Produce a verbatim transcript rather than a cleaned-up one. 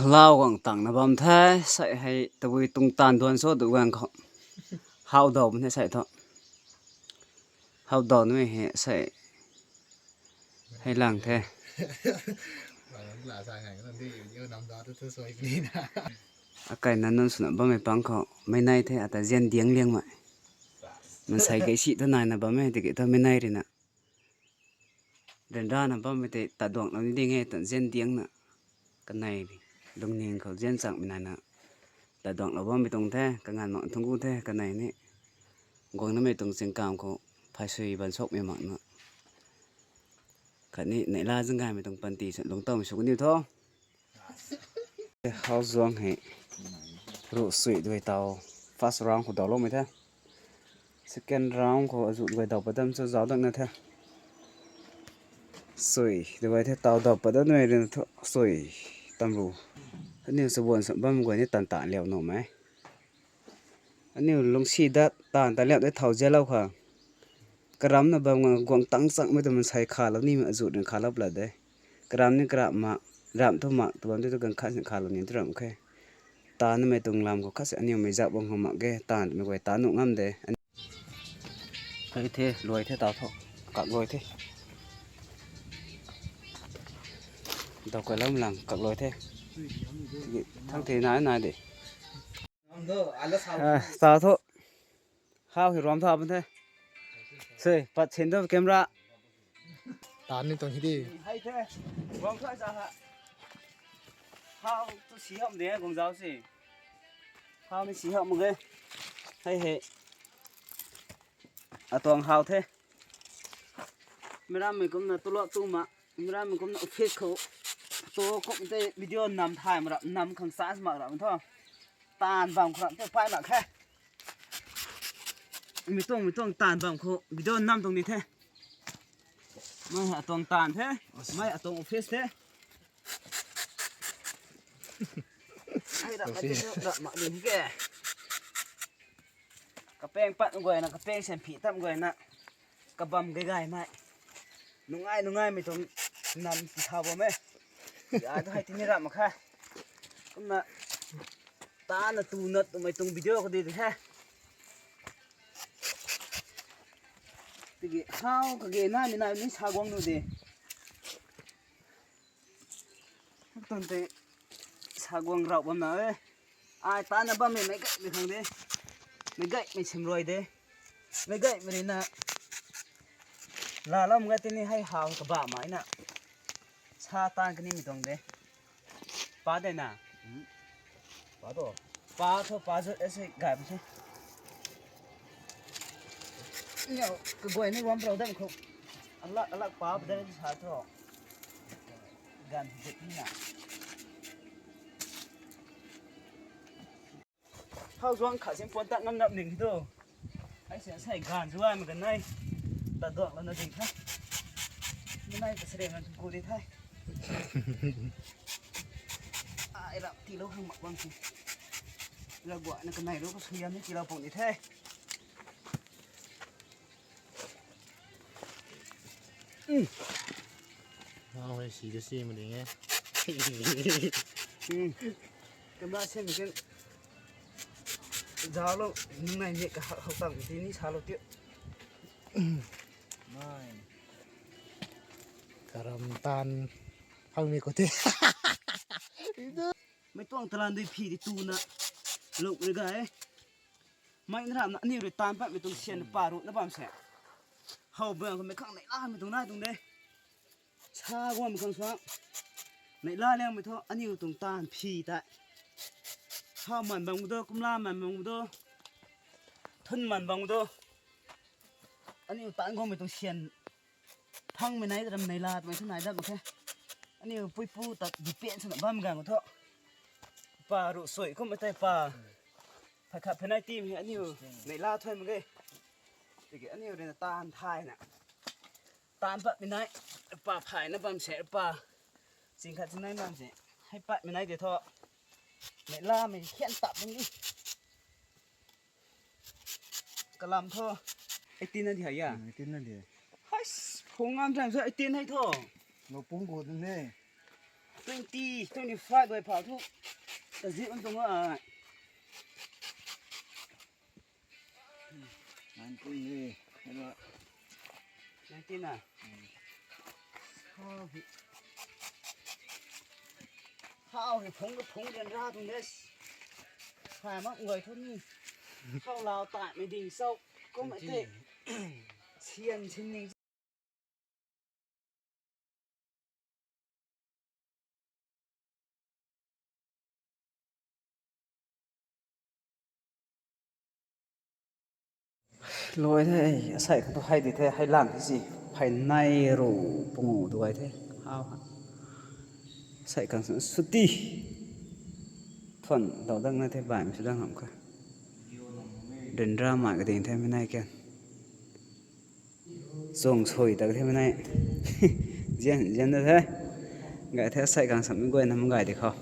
Lau guang tangna bam the, sai hei tabui tuang taanv duan cho du guang khou. Hau dau bam the sai thu. Hau dau nui hei sai hei lang the. Akai na nunc swna bammei pang khou mei nai the, ata zian diang liangmei. Mansei gei si ta naina bammei tiki ta mei nai rina. Ryanrana bammei tei taduanglou ni ding e, ta zian diangna. Kanei lungning khou zian changmei naina. Taduanglou bammei tuang the, kanganv mak thungc gu the, kanei ni. Guangnamei tuang chingkam khou phaisui bansukmei makna. Khatni neihla zanggaymei tuang panty sw lungc tawmei sw kaniw tho. Hau zuang hei ruh sui duai tau. First round khou dauloumei the. Second round khou azuh duai dau padam cho zauc dangna the. Sui duai the tau dau padam nui rina thu sui tam ru. Aniu chabuan sw bam guay ni tan tan liau nuhmei. Aniu lungcsi dat taanv ta liau de thau zialou khang. Karamna bam guang tang changmei tu mansei khalou nimei azuh rin khalou pla de. Karam ni karam mak, ramh thu mak, tu bam tu tu ganv khat si khalou ni tu ramh khe. Taanvmei tuang lam khou khat si aniumei zak bam khou mak ge, taanvmei guay taanv nuh ngam de. Hei the, luai the tau thu, kak luai the. Dau kai lam lang kak luai the. Thang the nai nai de. Tau thu. Hau hei ruam tha bam the. Sei, pat sin tu camera. Taanv ni tuang hi di. Hei the. Ruam tha za ha. Hau tu si ham de guang zauc si. Hau ni si ham mak ge. Hei hei. Atuang hau the. Meic rammei kumna tulou tu ma. Meic rammei kumna office khou. Tu kum tei video nam thay ma rap, nam khang chance mak rap thu. Taanv bam khou rap tei phay mak khe. Mi tuang, mi tuang taanv bam khou video nam tuang ni the. Mei atuang taanv the. Mei atuang office the. Ai rap ma tei rap mak ding ke. Kapeng pat guayna, kapeng sen phi tam guayna. Kabam gay gaymei. Nungai nungaimei tuang nam ti thau bam e. Ya tu hei tini rap mak khe. Kumna taanvna tuna twmei tuang video khou di di he. Tiki hau kage naimei nai ni sa guang nu de. Tuang tei sa guang rau bam na e. Ai taanvna bammei meic gaymei khang de. Meic gaymei simruai de. Meic gaymei rina. Laalou mak ge tini hei hau kabah mai na. Sa taanv kanimei tuang de. Pa de na. Pa thu, pa zut ase gay pu se. Niu kaguay ni ruam rau dam khou. Alak, alak pa pu de sa thu. Ganv zut ni na. Hau zuang khat sin puan tat ngam nap ning tu. Ai se sai ganv zuai mak ganei. Taduanglouna ding the. Ganei ta sare ngan ku di the. Ai rap tilou khang mak bam si. Ra guayna kanei lou khou suaihiam ni tilou pung di the. Hau hei si ka si ma ding e. Camera sem ken. Zauclou, nungnei ni kahak hou tang tini salou tiu. Karam taanv hangmei khou the. Mei tuang talan dui phi di tuna. Luk ri ga e. Mei na ramna aniu rui taanv patmei tuang sian pa ruhna bam se. Hau bang khou mei khang neihlamei tuang nai tuang de. Sa guangmei khang suang. Neihla liangmei thu aniu tuang taanv phi tei. Hau man bam gu do, kumla man bam gu do. Thun man bam gu do. Aniu taanv guangmei tuang sian phangmei nai ram neihla twmei thu nai dat mak khe. Aniu puipu ta depend swna bam gang thu. Pa ruh sui kummei tei pa. Phay khat phay nai timei aniu neihla thuy mak ge. Tiki aniu ruina taanv thayna. Taanv patmei nai. Pa phayna bam se pa. Ching khat ching nai bam se. Hei patmei nai tei thu. Neihlamei khian tap bam ni. Kalam thu. Eighteen na di hei a? Eighteen na di. Hais, phung ngam thang sa eighteen hei thu. Lou pung gut ne. Twenty, twenty five guay phau thu kazip bam tuang a. Nineteen e, hello. Nineteen a? How hi, how hi phungc ka phungc ryanra tuang de. Phay mak guay thu ni. Khou lau taimei ding sou. Kum e the. Sian sin ning. Loi the, asei khang tu hei di the, hei lang the si. Phey nei ru pungu tu gay the. How ha. Asei khang sw ti. Thuan dau dang na the, baihmei sw dang ham kha. Ryanra mai kading the mei nei kan. Chuang sui tak the mei nei. Zian, zian da the. Gay the, asei khang samei guay na mak gay di khou.